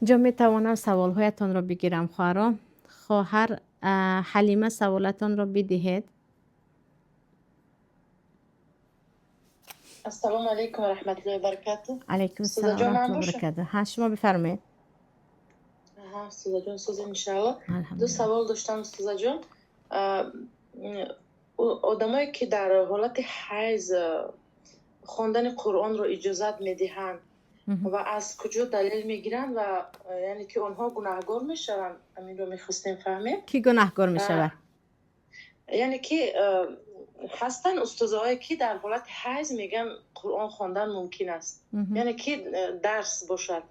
Инҷо метавонам саволҳоятонро бигирам, хоҳаро. Хоҳар Ҳалима, саволатонро бидиҳед. Ассалому алайкум ва раҳматуллоҳи ва баракатуҳ. Алайкум Устоза ассалом ҷон, ва ман раҳматуллоҳи ва бошам? баракатуҳ. Ҳа, шумо бифармоед. Аҳа, устозаҷон, сӯзем, иншааллоҳ. Ду Алҳамдулиллаҳ. савол доштам, устозаҷон. Одамое ки дар ҳолати ҳайз хондани Қуръонро иҷозат медиҳанд ва аз куҷо далел мегиранд ва яъне ки онҳо гунаҳгор мешаванд, ҳаминро мехостем фаҳмем. Кӣ гунаҳгор мешавад? Яъне ки ҳастанд устозаҳое ки дар ҳолати ҳайз мегӯянд, Қуръон хондан мумкин аст, яъне ки дарс бошад,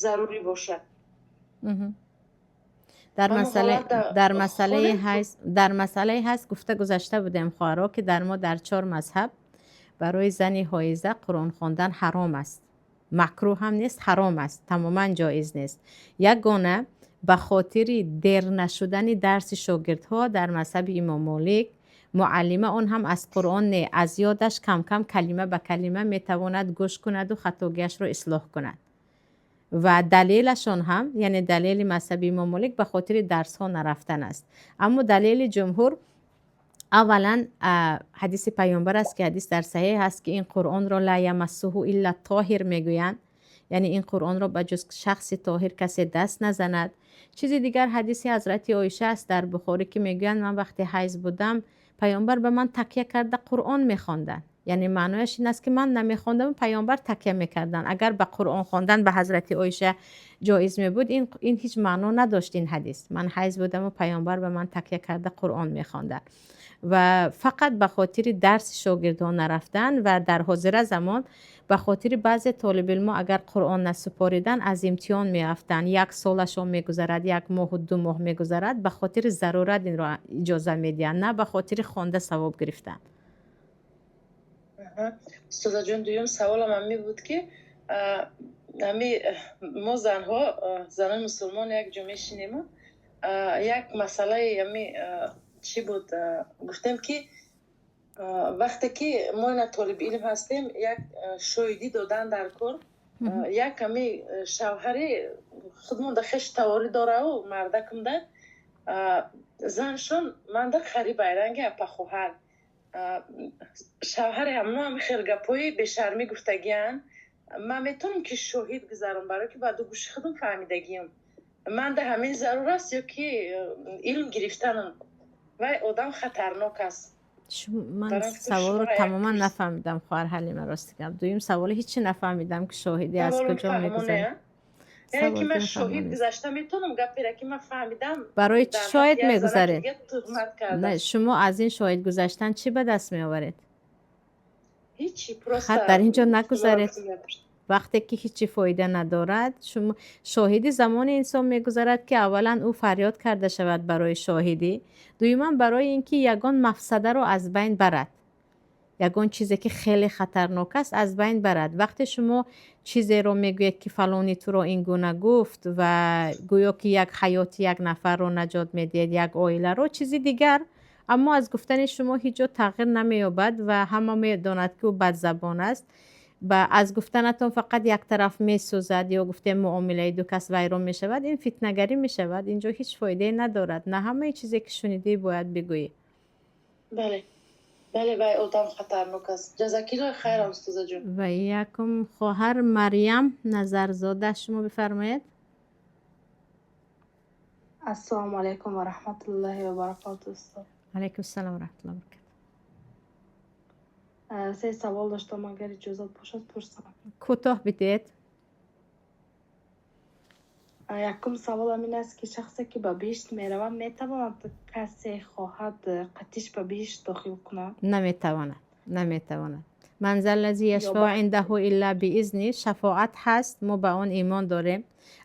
зарурӣ бошад. Дар Ҳамон масъала ҳолат дар масъалаи хонем. ҳайз, дар масъалаи ҳайз гуфта гузашта будем, хоҳаро, ки дар мо дар чор мазҳаб барои зани ҳоиза Қуръон хондан ҳаром аст. Макрӯҳ ҳам нест, ҳаром аст, тамоман ҷоиз нест. Ягона ба хотири дер нашудани дарси шогирдҳо дар мазҳаби Имом Молик муаллима, он ҳам аз Қуръон не, аз ёдаш кам-кам калима ба калима метавонад гӯш кунаду хатогиашро ислоҳ кунад. Ва далелашон ҳам, яъне далели мазҳаби Имом Молик, ба хотири дарсҳо нарафтан аст. Аммо далели ҷумҳур аввалан ҳадиси паёмбар аст, ки ҳадис дар саҳеҳ аст, ки ин Қуръонро ла ямассуҳу илла тоҳир мегӯянд, яъне ин Қуръонро ба ҷуз шахси тоҳир касе даст назанад. Чизи дигар ҳадиси ҳазрати Оиша аст дар Бухорӣ, ки мегӯянд, ман вақте ҳайз будам, паёмбар ба ман такя карда Қуръон мехонданд. Яъне маънояш ин аст, ки ман намехондам, паёмбар такя мекарданд. Агар ба Қуръон хондан ба ҳазрати Оиша ҷоиз мебуд, ин ҳеҷ маъно надошт ин ҳадис, ман ҳайз будаму паёмбар ба ман такя карда Қуръон мехонданд. Ва фақат ба хотири дарси шогирдон нарафтан ва дар ҳозира замон ба хотири баъзе толибилмо агар Қуръон насупоридан, аз имтиҳон меафтанд, як солашон мегузарад, як моҳу 2 моҳ мегузарад, ба хотири зарурат инро иҷоза медиҳанд, на ба хотири хонда савоб гирифтан. Устозаҷон, дуюм саволам ҳамин буд, ки ҳами мо занҳо, занони мусулмон, як ҷо мешинему як масъалаи ҳами чӣ буд, гуфтем, ки вақте ки мо ина толиби илм ҳастем, як шоҳидӣ додан дар кор, як ҳами шавҳари худмон да хеш таворӣ дораву мардакумда заншон манда қариб айранги апахоҳар, шавҳари ҳамно ҳами хел гапҳои бешармӣ гуфтагиянд. Ман метавонам ки шоҳид гузарам, барое ки ба ду гӯши худам фаҳмидагиам. Манда ҳамин зарур аст ё ки илм гирифтанам? Вай одам хатарнок аст. Ман саволро тамоман нафаҳмидам, хоҳар Ҳалима, рости гап. Дуюм саволе ҳечи нафаҳмидам, ки шоҳидӣ аз куҷо мегузарад. Яъне ки ман шоҳид гузашта метавонам гаперо, ки ман фаҳмидам? Барои чӣ Дар шоҳид ҳаққи як занаки мегузаред? дига туҳмат Не, кардааст. шумо аз ин шоҳид гузаштан чӣ ба даст меоваред? Ҳичи, просто Хат дар ин ҷо нагузаред. Вақте ки ҳечи фоида надорад, шумо шоҳидӣ замоне инсон мегузарад, ки аввалан ӯ фарёд карда шавад барои шоҳидӣ, дуюман барои ин ки ягон мафсадаро аз байн барад, ягон чизе ки хеле хатарнок аст, аз байн барад. Вақте шумо чизеро мегӯед, ки фалони туро ин гуна гуфт, ва гӯё ки як ҳаёти як нафарро наҷот медиҳед, як оиларо, чизи дигар. Аммо аз гуфтани шумо ҳеҷ ҷо тағйир намеёбад ва ҳама медонад, ки ӯ бадзабон аст. Ба аз гуфтанатон фақат як тараф месӯзад ё гуфтем, муомилаи ду кас вайрон мешавад, ин фитнагарӣ мешавад. Инҷо ҳеҷ фоидае надорад. На ҳамаи чизе ки шунидӣ, бояд бигӯӣ. Бале, вай одам хатарнок аст. Ҷазакиллоҳи хайран, устозаҷон. Ва якум хоҳар Марьям Назарзода, шумо бифармоед. Ассалому алайкум ва раҳматуллоҳи ва баракоту, устод. Алайкум ассалом ва раҳматуллоҳи ва баракату. Се савол доштам, агар иҷозат бошад, пурсам. Кӯтоҳ бидиҳед. Якум саволам ин аст, ки шахсе ки ба биҳишт меравад, метавонад касе хоҳад қатиш ба биҳишт дохил кунад? Наметавонад, наметавонад. Ман заллази яшфау индаҳу илла биизни. Шафоат ҳаст, мо ба он имон дорем,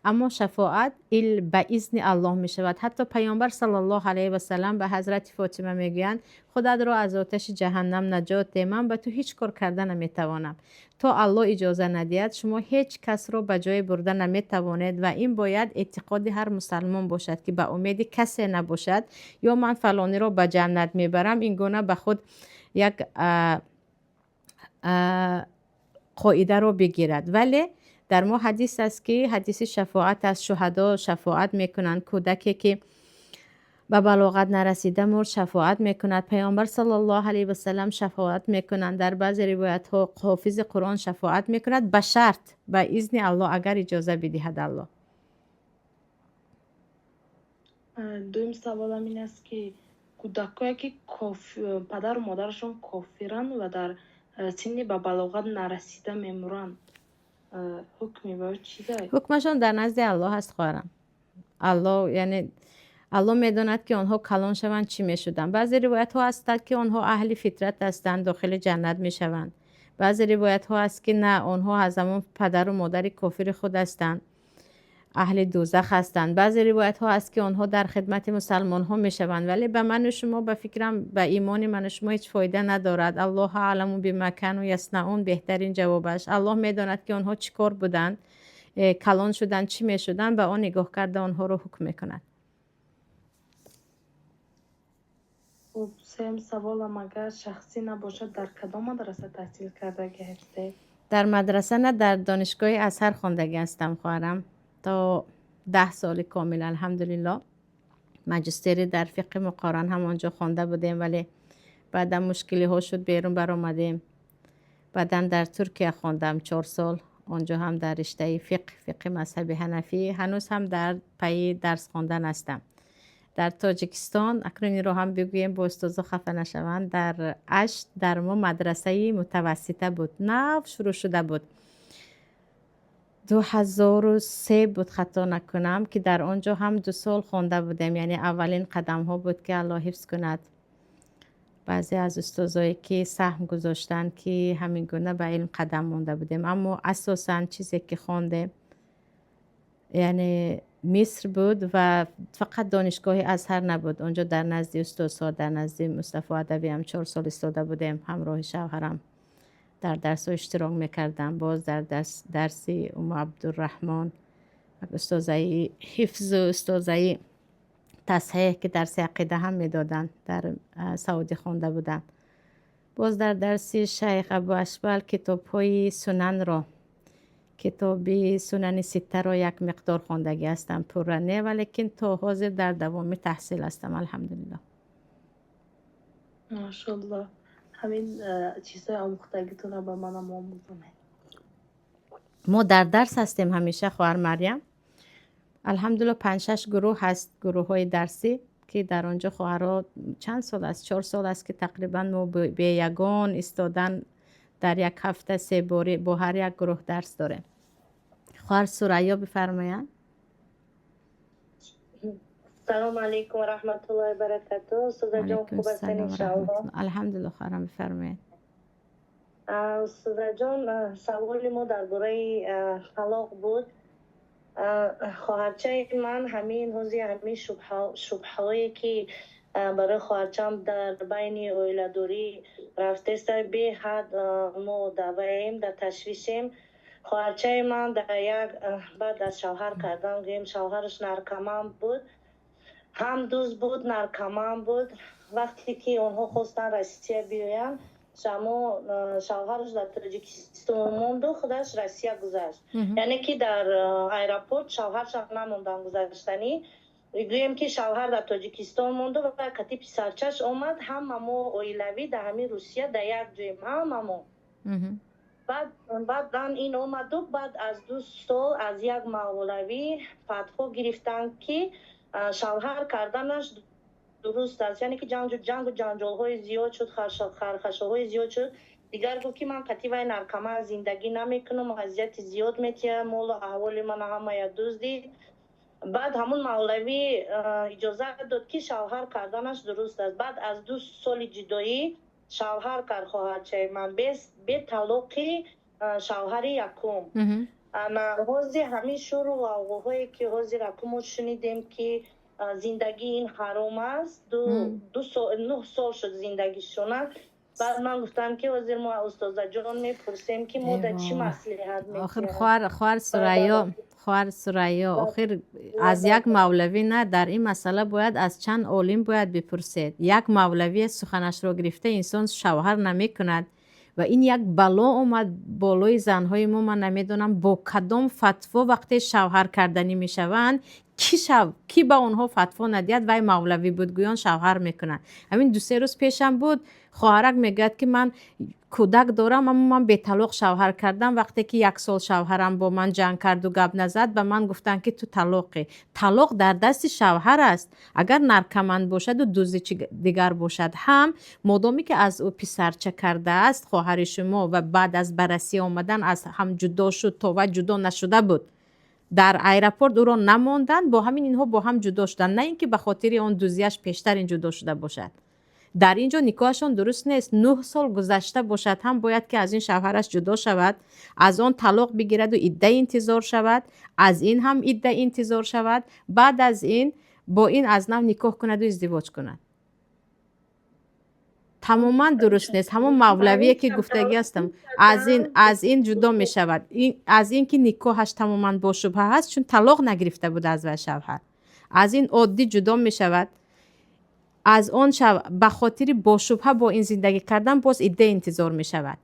аммо шафоат ил ба изни Аллоҳ мешавад. Ҳатто паёмбар саллаллоҳу алайҳи васалам ба ҳазрати Фотима мегӯянд: худатро аз оташи ҷаҳаннам наҷот деҳ, ман ба ту ҳеҷ кор карда наметавонам. То Аллоҳ иҷоза надиҳад, шумо ҳеҷ касро ба ҷое бурда наметавонед. Ва ин бояд эътиқоди ҳар мусалмон бошад, ки ба умеди касе набошад ё ман фалониро ба ҷаннат мебарам, ин гуна ба худ як қоидаро бигирад. Вале дар Дар мо ҳадис аст, ки ҳадиси шафоат аст, шуҳадо шафоат мекунанд, кӯдаке ки ба балоғат нарасида мурд, шафоат мекунад, паёмбар саллаллоҳу алайҳи васаллам шафоат мекунанд, дар баъзе ривоятҳо ҳофизи Қуръон шафоат мекунад, ба шарт, ба изни Аллоҳ, агар иҷоза бидиҳад Аллоҳ. Дуюм саволам ин аст, ки кӯдакое ки падару модарашон кофиранд ва дар синни ба балоғат нарасида мемуранд, ҳукми ба чизе? Ҳукмашон дар назди Аллоҳ аст, хоҳарам. Аллоҳ, яъне Аллоҳ медонад, ки онҳо калон шаванд, чӣ мешуданд. Баъзе ривоятҳо ҳастанд, ки онҳо аҳли фитрат ҳастанд, дохили ҷаннат мешаванд. Баъзе ривоятҳо ҳаст, ки на, онҳо аз ҳамон падару модари кофири худ ҳастанд, аҳли дӯзах ҳастанд. Баъзе ривоятҳо ҳаст, ки онҳо дар хидмати мусалмонҳо мешаванд, вале ба ману шумо, ба фикрам, ба имони ману шумо ҳеҷ фоида надорад. Аллоҳу аъламу бима кану яснаун беҳтарин ҷавобаш. Аллоҳ медонад, ки онҳо чӣ кор буданд, калон шуданд, чӣ мешуданд, ба он нигоҳ карда онҳоро ҳукм мекунад. Хуб, сеюм саволам, агар шахсӣ набошад, дар кадом мадраса таҳсил кардагӣ ҳастед? Дар мадраса на, дар донишгоҳи Азҳар хондагӣ ҳастам, хоҳарам, то 10 соли комил, алҳамдулиллоҳ. Маҷистери дар фиқҳи муқоран ҳам онҷо хонда будем, вале баъдан мушкилиҳо шуд, берун баромадем. Баъдан дар Туркия хондам 4 сол, онҷо ҳам дар риштаи фиқҳ, фиқҳи мазҳаби ҳанафӣ, ҳанӯз ҳам дар пайи дарс хондан ҳастам. Дар Тоҷикистон, акнун инро ҳам бигӯем, бо устозо хафа нашаванд, дар Ашт дар мо мадрасаи мутавассита буд, нав шурӯъ шуда буд. 2003 буд, хато накунам, ки дар он ҷо ҳам 2 сол хонда будем, яъне аввалин қадамҳо буд, ки Аллоҳ ҳифз кунад баъзе аз устозое ки саҳм гузоштанд, ки ҳамин гуна ба илм қадам монда будем. Аммо асосан чизе ки хондем, яъне Миср буд ва фақат донишгоҳи Азҳар набуд. Он ҷо дар назди устозҳо, дар назди Мустафо Адавӣ ҳам 4 сол истода будем, ҳамроҳи шавҳарам дар дарсҳо иштирок мекардам. Боз дар дарси Уму Абдурраҳмон, устозаи ҳифзу устозаи тасҳеҳ, ки дарси ақида ҳам медоданд, дар Саудӣ хонда буданд. Боз дар дарси шайх Абу Ашбал китобҳои сунанро, китоби Сунани Ситтаро як миқдор хондагӣ ҳастам, пурра не, валекин то ҳозир дар давоми таҳсил ҳастам, алҳамдулиллоҳ. Машаллоҳ, ҳамин чизҳои омӯхтагитонро ба манам омӯзонед. Мо дар дарс ҳастем ҳамеша, хоҳар Марьям. Алҳамдулиллоҳ, 5-6 гурӯҳ ҳаст, гурӯҳҳои дарсӣ, ки дар он ҷо хоҳарҳо чанд сол аст, 4 сол аст, ки тақрибан мо бе ягон истодан дар як ҳафта се борӣ бо ҳар як гурӯҳ дарс дорем. Хоҳар Сурайё, бифармоянд. Салому алейкум ва раҳматуллоҳи баракату. Устозаҷон, хуб ҳастен, иншааллоҳ? Алҳамдулиллоҳ, хоҳарам, бифармоед. Устозаҷон, саволи мо дар бораи талоқ буд. Хоҳарчаи ман ҳамин ҳози ҳамин шубҳаҳое ки барои хоҳарчаам дар байни оиладорӣ рафтеста, беҳад мо даъваем, дар ташвишем. Хоҳарчаи ман дар як баъд аз шавҳар кардан, гӯем, шавҳараш наркоман буд, ҳам дузд буд, наркоман буд. Вақте ки онҳо хостанд Россия биёянд, шамо шавҳараш дар Тоҷикистон монду, худаш Россия гузашт. Яъне ки дар аэропорт шавҳаршам намондан гузаштанӣ. Гӯем ки шавҳар дар Тоҷикистон монду ва кати писарчаш омад. Ҳама мо оилавӣ дар ҳамин Русия дар як ҷоем, ҳамамо. Баъдан ин омаду баъд аз 2 сол аз як мавлавӣ фатво гирифтанд, ки шавҳар карданаш дуруст аст. Яъне ки ҷангу ҷанҷолҳои зиёд шуд, хархашоҳои зиёд шуд. Дигар гуфт, ки ман кати вай наркоман зиндагӣ намекунам, азияти зиёд метиҳад, молу аҳволи мана ҳамая дуздид. Баъд ҳамун мавлавӣ иҷозат дод, ки шавҳар карданаш дуруст аст. Баъд аз 2 соли ҷудоӣ шавҳар кард хоҳарчаи ман бе талоқи шавҳари якум. Ана ҳозир ҳамин шуру ғавғоҳое ки ҳозир аку мо шунидем, ки зиндагӣ ин ҳаром аст, 9 сол шуд зиндагишона. Баъд ман гуфтам, ки ҳозир мо устозаҷон мепурсем, ки мо дар чӣ маслиҳат. Охир, хоҳар Сурайё, хоҳар Сурайё, охир аз як мавлавӣ на, дар ин масъала бояд аз чанд олим бояд бипурсед. Як мавлавие суханашро гирифта инсон шавҳар намекунад. Ва ин як бало омад болои занҳои мо. Ман намедонам, бо кадом фатво вақте шавҳар карданӣ мешаванд, ки ба онҳо фатво надиҳад, вай мавлавӣ буд гӯён шавҳар мекунанд. Ҳамин 2-3 рӯз пешам буд, хоҳарак мегӯяд, ки ман кӯдак дорам, аммо ман беталоқ шавҳар кардам. Вақте ки 1 сол шавҳарам бо ман ҷанг карду гап назад, ба ман гуфтанд, ки ту талоқӣ. Талоқ дар дасти шавҳар аст. Агар наркоман бошаду дузи чи дигар бошад ҳам, модоме ки аз ӯ писарча кардааст хоҳари шумо ва баъд аз ба Россия омадан аз ҳам ҷудо шуд, то вай ҷудо нашуда буд, дар аэропорт ӯро намонданд, бо ҳамин инҳо бо ҳам ҷудо шуданд, на ин ки ба хотири он дузияш пештар ин ҷудо шуда бошад. Дар ин ҷо никоҳашон дуруст нест. 9 сол гузашта бошад ҳам, бояд ки аз ин шавҳараш ҷудо шавад, аз он талоқ бигираду идда интизор шавад, аз ин ҳам идда интизор шавад, баъд аз ин бо ин аз нав никоҳ кунаду издивоҷ кунад. Тамоман дуруст нест. Ҳамон мавлавие ки гуфтагӣ ҳастам, аз ин ҷудо мешавад, аз ин ки никоҳаш тамоман бошубҳа ҳаст, чун талоқ нагирифта буд аз вай шавҳар, аз ин оддӣ ҷудо мешавад. Аз он шав ба хотири бошубҳа бо ин зиндагӣ кардан боз идда интизор мешавад.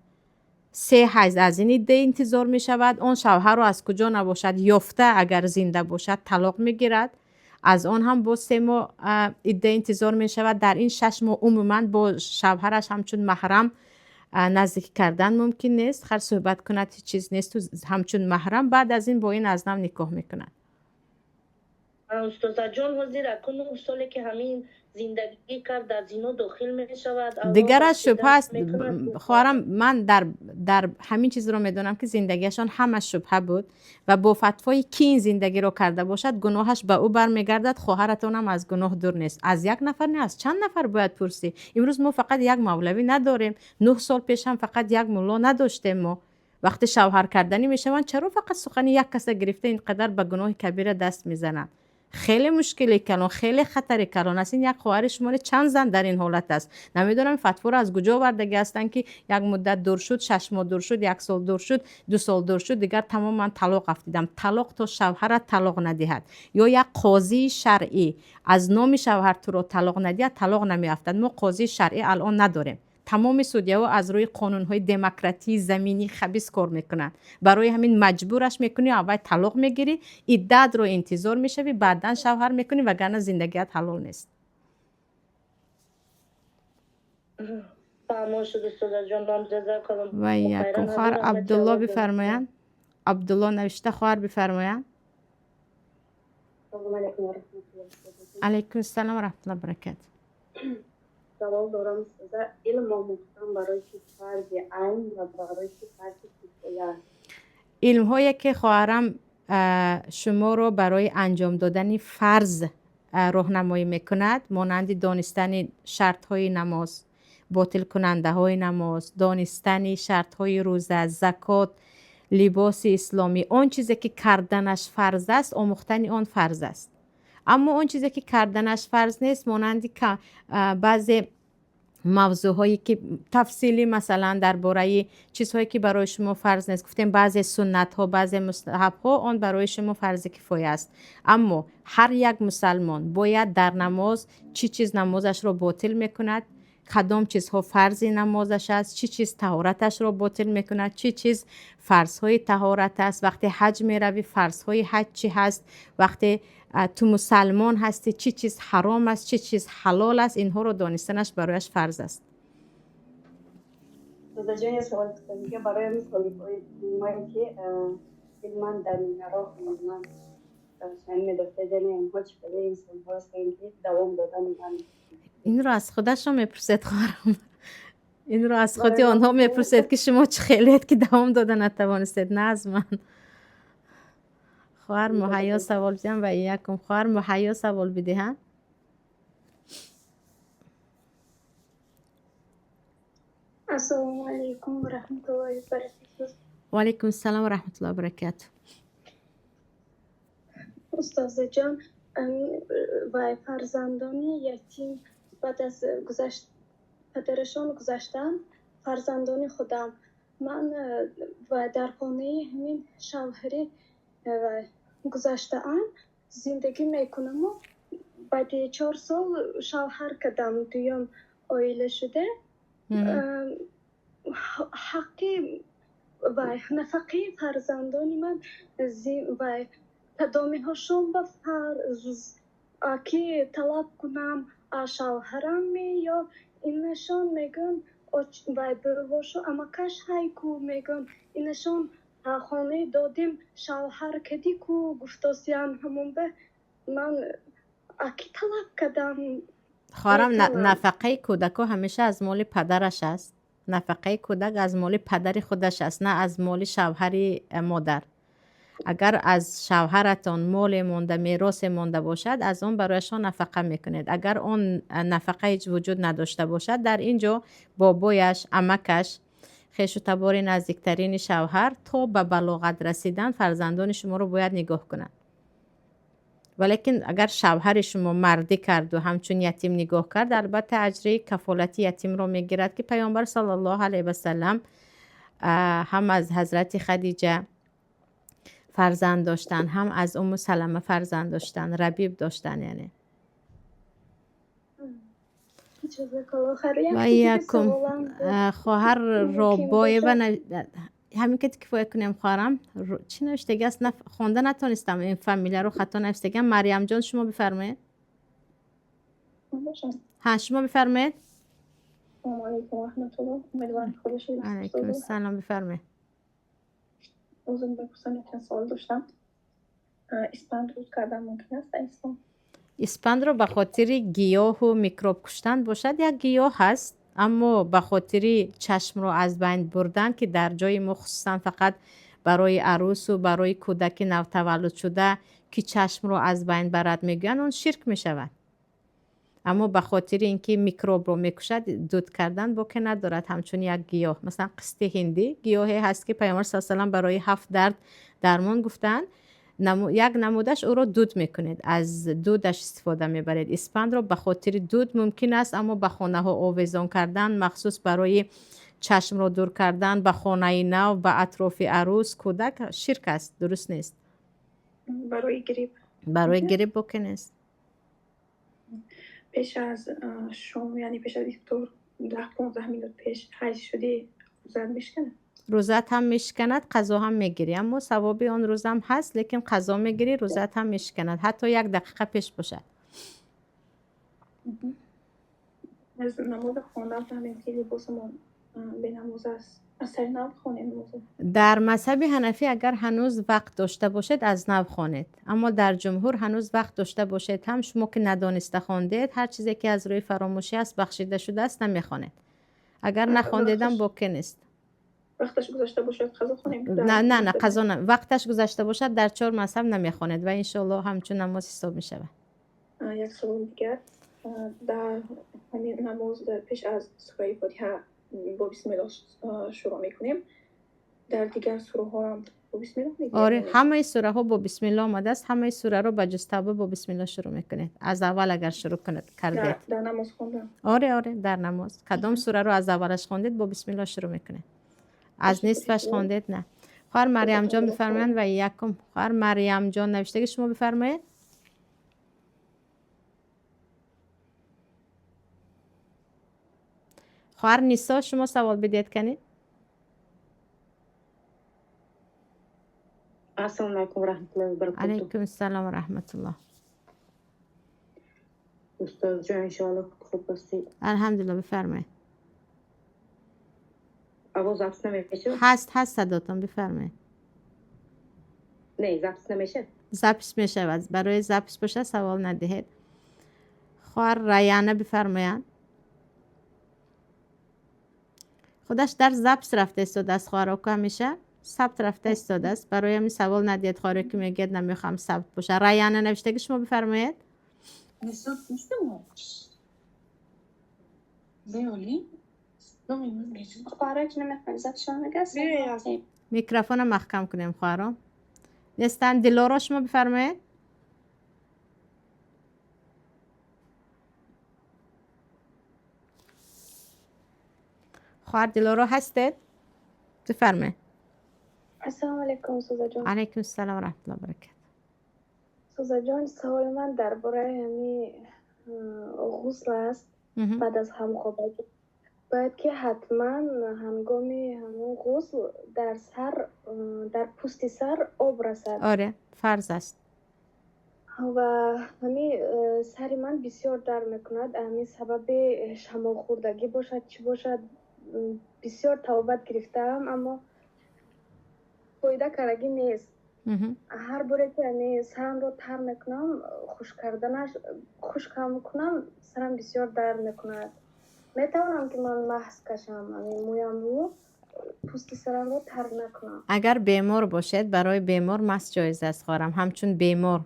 3 ҳайз аз ин идда интизор мешавад. Он шавҳарро аз куҷо набошад ёфта, агар зинда бошад, талоқ мегирад. Аз он ҳам боз 3 моҳ идда интизор мешавад. Дар ин 6 моҳ умуман бо шавҳараш ҳамчун маҳрам наздикӣ кардан мумкин нест. Хар суҳбат кунад, ҳеҷ чиз несту ҳамчун маҳрам. Баъд аз ин бо ин аз нав никоҳ мекунад. Устозаҷон, ҳозир аку 9 соле ки ҳамин зиндагӣ кард, дар зино дохил мешавад. Дигар аз шубҳа аст, хоҳарам. Ман дар ҳамин чизро медонам, ки зиндагиашон ҳама шубҳа буд ва бо фатвои ки ин зиндагиро карда бошад, гуноҳаш ба ӯ бармегардад. Хоҳаратонам аз гуноҳ дур нест. Аз як нафар не, аз чанд нафар бояд пурсӣ. Имрӯз мо фақат як мавлавӣ надорем. 9 сол пеш ҳам фақат як мулло надоштем. Мо вақте шавҳар карданӣ мешаванд, чаро фақат сухани як каса гирифта ин қадар ба гуноҳи кабира даст мезананд? Хеле мушкили калон, хеле хатари калон аст. Ин як хоҳари шуморе, чанд зан дар ин ҳолат аст. Намедонам, фатворо аз куҷо овардагӣ ҳастанд, ки як муддат дур шуд, 6 моҳ дур шуд, 1 сол дур шуд, 2 сол дур шуд, дигар тамоман талоқ афтидам. Талоқ то шавҳарат талоқ надиҳад ё як қозии шаръӣ аз номи шавҳар туро талоқ надиҳад, талоқ намеафтад. Мо қозии шаръӣ алон надорем. Тамоми судяҳо аз рӯи қонунҳои демократии заминӣ хабис кор мекунанд. Барои ҳамин маҷбураш мекунӣ, аввал талоқ мегирӣ, иддатро интизор мешавӣ, баъдан шавҳар мекунӣ, вагарна зиндагият ҳалол нест. Ва якум хоҳар Абдулло бифармоянд. Абдулло навишта, хоҳар бифармоянд. Алайкум ассалом ва раҳматуллоҳи баракатуҳ. Савол дорам, устоза, илм омӯхтан барои чӣ фарзи айн ва барои чӣ фарзи кифоя аст? Илмҳое ки, хоҳарам, шуморо барои анҷом додани фарз роҳнамоӣ мекунад, монанди донистани шартҳои намоз, ботилкунандаҳои намоз, донистани шартҳои рӯза, закот, либоси исломӣ, он чизе ки карданаш фарз аст, омӯхтани он фарз аст. Аммо он чизе ки карданаш фарз нест, монанди баъзе мавзӯъҳое ки тафсилӣ, масалан, дар бораи чизҳое ки барои шумо фарз нест, гуфтем, баъзе суннатҳо, баъзе мустаҳабҳо, он барои шумо фарзи кифоя аст. Аммо ҳар як мусалмон бояд дар намоз чӣ чиз намозашро ботил мекунад, кадом чизҳо фарзи намозаш аст, чӣ чиз таҳораташро ботил мекунад, чӣ чиз фарзҳои таҳорат аст, вақте ҳаҷ меравӣ, фарзҳои ҳаҷ чӣ ҳаст, вақте ту мусалмон ҳастӣ, чӣ чиз ҳаром аст, чӣ чиз ҳалол аст, инҳоро донистанаш барояш фарз аст. Устозаҷон, як савол дига барои ҳамин толибои ки илман дар роҳ ман равшанӣ медоштед, яъне онҳо чӣ қадар инсонҳо ҳастанд, ки давом додан ман? Инро аз худашон мепурсед, хоҳарам. Инро аз худи онҳо мепурсед, ки шумо чӣ хелиед, ки давом дода натавонистед, на аз ман. Хоҳар Муҳайё савол бидиҳам ва якум хоҳар Муҳайё савол бидиҳам. Ассалому алайкум ва раҳматуллоҳи ва баракатуҳ. Ва алайкум ассалом ва раҳматуллоҳи ва баракатуҳ. Устозаҷон, ва фарзандони ятим баъд аз гузашт падарашон гузаштан, фарзандони худам ман ва дар хонаи ҳамин шавҳари ва гузаштаам зиндагӣ мекунаму баъди 4 сол шавҳар кардам, дуюм оила шуда. Ҳаққи вай нафақаи фарзандони ман вай кадомиҳошон ба фарз ки талаб кунам шавҳарам ё инашон мегӯянд вай бӯвошу амакаш ҳай ку мегӯянд инашон хонаи додим шавҳар кадӣ ку гуфтосиян ҳамон ба ман аки талаб кардам. Хоҳарам, нафақаи кӯдако ҳамеша аз моли падараш аст. Нафақаи кӯдак аз моли падари худаш аст, на аз моли шавҳари модар. Агар аз шавҳаратон моле монда, меросе монда бошад, аз он барояшон нафақа мекунед. Агар он нафақа ҳеҷ вуҷуд надошта бошад, дар ин ҷо бобояш, амакаш, хешу табори наздиктарини шавҳар то ба балоғат расидан фарзандони шуморо бояд нигоҳ кунад. Валекин агар шавҳари шумо мардӣ карду ҳамчун ятим нигоҳ кард, албатта аҷри кафолати ятимро мегирад, ки Паёмбар саллаллоҳу алайҳи васаллам ҳам аз ҳазрати Хадиҷа фарзанд доштанд, ҳам аз Умму Салама фарзанд доштанд, рабиб доштанд яъне. Ва якум хоҳар Робоева, ҳамин ки кифоя кунем хоҳарам, чӣ навиштаги аст? Хонда натонистам, ин фамилияро хато навиштагам. Марьямҷон, шумо бифармоед. Ҳа, шумо бифармоед. Алайкум ассалом, бифармоед. Озум бипурсам, якчанд савол доштам. Испанд руд кардан мумкин аст дар ислом? Испандро ба хотири гиёҳу микроб куштан бошад, як гиёҳ ҳаст, аммо ба хотири чашмро аз байн бурдан, ки дар ҷои мо хусусан фақат барои арӯсу барои кӯдаки навтаваллудшуда, ки чашмро аз байн барад мегӯянд, он ширк мешавад. Аммо ба хотири ин ки микробро мекушад, дуд кардан боке надорад, ҳамчун як гиёҳ. Масалан, қисти ҳиндӣ гиёҳе ҳаст, ки Паёмбар саллаллоҳу алайҳи васаллам барои 7 дард дармон гуфтаанд. Як намудаш ӯро дуд мекунед, аз дудаш истифода мебаред. Испандро ба хотири дуд мумкин аст, аммо ба хонаҳо овезон кардан, махсус барои чашмро дур кардан, ба хонаи нав, ба атрофи арӯс, кӯдак ширк аст, дуруст нест. Барои грипп? Барои грипп боке нест. Пеш аз шом, яъне пеш аз ифтор 10-15 минут пеш ҳайз шудӣ, рӯзат мешиканад? Рӯзат ҳам мешиканад, қазо ҳам мегирӣ, аммо савоби он рӯзам ҳаст, лекин қазо мегирӣ, рӯзат ҳам мешиканад, ҳатто як дақиқа пеш бошад. Аз намоза хондан фаҳмем, ки либосамон бенамоз аст. Аз сари нав хонем намоза? Дар мазҳаби ҳанафӣ агар ҳанӯз вақт дошта бошед, аз нав хонед, аммо дар ҷумҳур ҳанӯз вақт дошта бошед ҳам, шумо ки надониста хондед, ҳар чизе ки аз рӯи фаромӯшӣ аст, бахшида шудааст, намехонед. Агар нахондедам, боке нест. Вақташ гузашта бошад, қазо хонем? На, на, на, қазо на. Вақташ гузашта бошад, дар 4 мазҳаб намехонед ва иншоаллоҳ ҳамчун намоз ҳисоб мешавад. Як савол дигар. Дар ҳамин намоз пеш аз сураи Фотиҳа бо бисмиллоҳ шурӯъ мекунем, дар дигар сураҳоам бо бисмиллоҳ мегӯем? Оре, ҳамаи сураҳо бо бисмиллоҳ омадааст, ҳамаи сураро ба ҷуз тавба бо бисмиллоҳ шурӯъ мекунед. Аз аввал агар шурӯъ кунед кардед. Дар намоз хондан? Оре, оре, дар намоз. Кадом сураро аз аввалаш хондед, бо бисмиллоҳ шурӯъ мекунед. Аз нисфаш хондед, на. Хоҳар Марьямҷон бифармоянд ва якум. Хоҳар Марьямҷон, навиштаги шумо бифармоед. Хоҳар Нисо, шумо савол бидиҳед канед. Ассалому алайкум ва раҳматуллоҳи ва баракатуҳ. Алайкум ассалом ва раҳматуллоҳ. Устод ҷон, иншоаллоҳ хуб ҳастед. Алҳамдулиллоҳ, бифармоед. Овоз запис намешавад? Ҳаст, ҳаст садотон, бифармоед. Не, запис намешавад? Запис мешавад. Барои запис бошад, савол надиҳед. Хоҳар Раяна бифармоянд. Худаш дар запис рафта истодааст, хоҳароку ҳамеша сабт рафта истодааст. Барои ҳамин савол надиҳед, хоҳаре ки мегӯяд намехоҳам сабт бошад. Раяна, навиштаги шумо бифармоед. Микрофона маҳкам кунем, хоҳарон. Нестанд. Дилоро, шумо бифармоед. Хоҳар Дилоро ҳастед? Бифармоед. Ассалому алайкум, Сузаҷон. Алайкум ассалом ва раҳматуллоҳи ва баракатуҳ. Сузаҷон, саволи ман дар бораи ҳамин ғусл аст баъд аз ҳамхобагӣ. Бояд ки ҳатман ҳангоми ҳамон ғусл дар сар, дар пӯсти сар об расад. Оре, фарз аст. Ва ҳамин сари ман бисёр дард мекунад. Ҳамин сабаби шамолхӯрдагӣ бошад, чӣ бошад, бисёр табобат гирифтаам, аммо фоида кардагӣ нест. Ҳар боре ки ҳамин сарамро тар мекунам, хушк карданаш, хушкам кунам, сарам бисёр дард мекунад. Метавонам ки ман маҳз кашам ҳамин мӯямру, пӯсти сарамро тар накунам? Агар бемор бошед, барои бемор масҳ ҷоиз аст, хоҳарам. Ҳамчун бемор,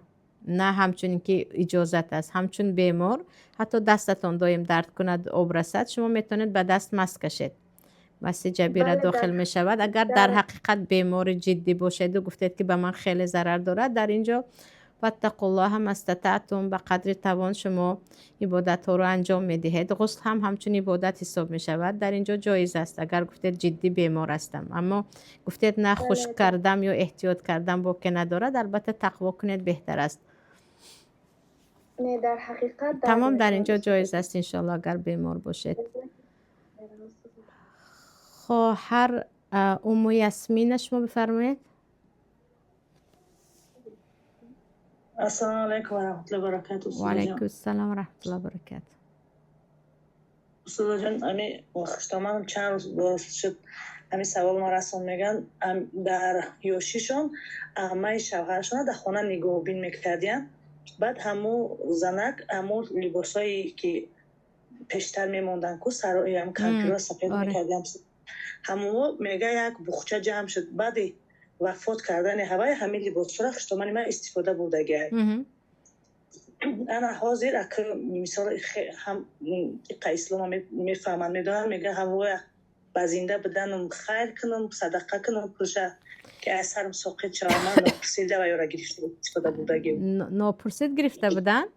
на ҳамчун ки иҷозат аст, ҳамчун бемор. Ҳатто дастатон доим дард кунад, об расад, шумо метавонед ба даст масҳ кашед. Масҳи ҷабира дохил мешавад. Агар дар ҳақиқат бемори ҷиддӣ бошеду гуфтед, ки ба ман хеле зарар дорад, дар ин ҷо فاتقوا الله ما استطعتم, ба қадри тавон шумо ибодатҳоро анҷом медиҳед. Ғусл ҳам ҳамчун ибодат ҳисоб мешавад, дар ин ҷо ҷоиз аст, агар гуфтед, ҷиддӣ бемор ҳастам. Аммо гуфтед, на, хушк кардам ё эҳтиёт кардам, боке надорад. Албатта, тақво кунед, беҳтар аст. Тамом, дар ин ҷо ҷоиз аст, иншоалло, агар бемор бошед. Хоҳар Умму Ясмина, шумо бифармоед. Ассалому алайкум ва раҳматуллоҳи ва баракатуҳ. Ва алайкум ассалом ва раҳматуллоҳи ва баракатуҳ. Устодоҷон, ами хуштоманам чанд рӯз боз шуд, ҳамин савол ма расон мегӯянд. Дар ёшишон аммаи шавҳарашона дар хона нигоҳубин мекардиянд. Баъд ҳамун занак ҳамун либосҳое ки пештар мемонданд ку, сароям кампирро сафед мекардиям, ҳамуно мега, як бухча ҷамъ шуд. Баъди вафот кардани ҳавай ҳамин либосҳоро хуштомани ман истифода бурдагиай. Ана ҳозир ака, мисол, ҳам иқа ислома мефаҳманд, медонанд, мега, ҳамоя ба зинда буданам хайр кунам, садақа кунам пулша, ки аз сарам соқит шава. Ман нопурсида ва ёра гирифта истифода бурдагӣ. Нопурсид гирифта буданд?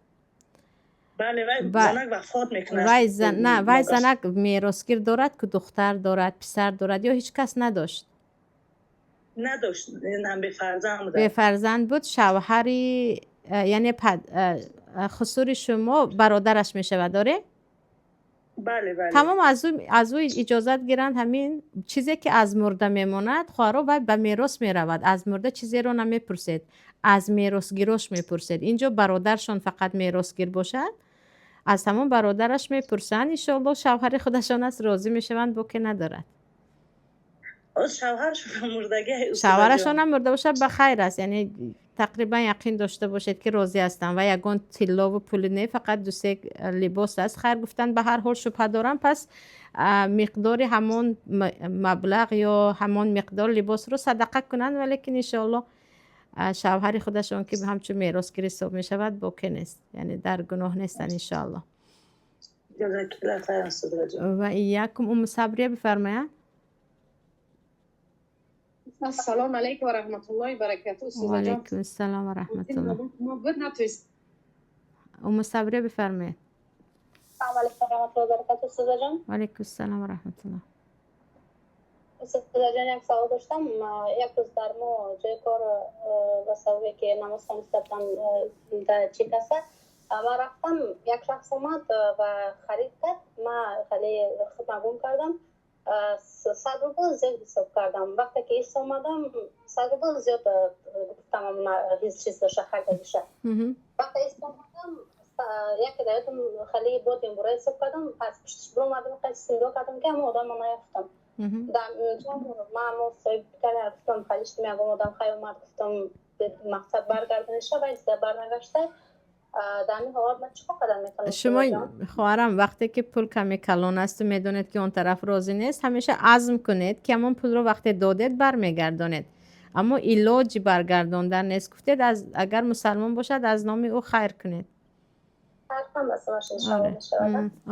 Бале, вай занак вафот мекунад. Вай на, вай занак меросгир дорад ку, духтар дорад, писар дорад ё ҳеҷ кас надошт? Надошт, бефарзанд буд. Бефарзанд буд. Шавҳари, яъне хусури шумо бародараш мешавад, оре? Бале. Тамом, аз ӯ иҷозат гиранд. Ҳамин чизе ки аз мурда мемонад, хоҳаро, вай ба мерос меравад. Аз мурда чизеро намепурсед, аз меросгирош мепурсед. Инҷо бародаршон фақат меросгир бошад, аз ҳамон бародараш мепурсанд. Иншоалло, шавҳари худашон аст, розӣ мешаванд, боке надорад. Шавҳарашонам мурда бошад, ба хайр аст. Яъне тақрибан яқин дошта бошед, ки розӣ ҳастанд ва ягон тиллову пули не, фақат дусе либос аст. Хайр гуфтан, ба ҳар ҳол шубҳа дорам, пас миқдори ҳамон маблағ ё ҳамон миқдор либосро садақа кунанд. Валекин, иншоалло, шавҳари худашон, ки ҳамчун меросгир ҳисоб мешавад, боке нест, яъне дар гуноҳ нестанд, иншоалло. Ва иякум. Уму Сабрия бифармояд. Ассалому алайкум ва раҳматуллоҳи баракатуҳ. Ва алайкум ассалом ва раҳматуллоҳ. Уму Сабрия, бифармоед. Ассалому алайкум ва раҳматуллоҳи баракатуҳ, устозаҷон. Ва алайкум ассалом ва раҳматуллоҳ. Устозаҷон, як савол доштам. Як рӯз дар мо ҷои кор ба сабабе ки намоз хониста будам дар чӣ каса, ман рафтам, як шахс омад ва харид кард. Ман хеле худма гум кардам, 100 рубл зиёд ҳисоб кардам. Вақте ки ис омадам, 100 рубл зиёд гуфтам, чиз дошта, харидагиша. Вақте ис омадам, яке дар ёдам, хеле бод бора ҳисоб кардам, аз пуштиш биромадам, хеле нигоҳ кардам, ки ҳамон одамро наёфтам. Ман ҳамо соҳиб гуфтам, хеле шудам, ягон одам хай омад, гуфтам, мақсад баргардониша, вай барнагашта. Дар ҳамин ҳолат ман чӣ кор кардан метавонам? Шумо, хоҳарам, вақте ки пул каме калон асту медонед, ки он тараф розӣ нест, ҳамеша азм кунед, ки ҳамон пулро вақте додед, бармегардонед, аммо илоҷи баргардондан нест, гуфтед, агар мусалмон бошад, аз номи ӯ хайр кунед.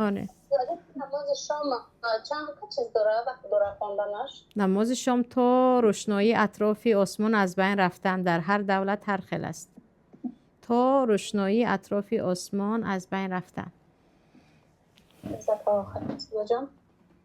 Оре. Намози шом чанд чиз дора, вақт дора хонданаш? Намози шом то рӯшноии атрофи осмон аз байн рафтан. Дар ҳар давлат ҳар хел аст. То рӯшноии атрофи осмон аз байн рафтан.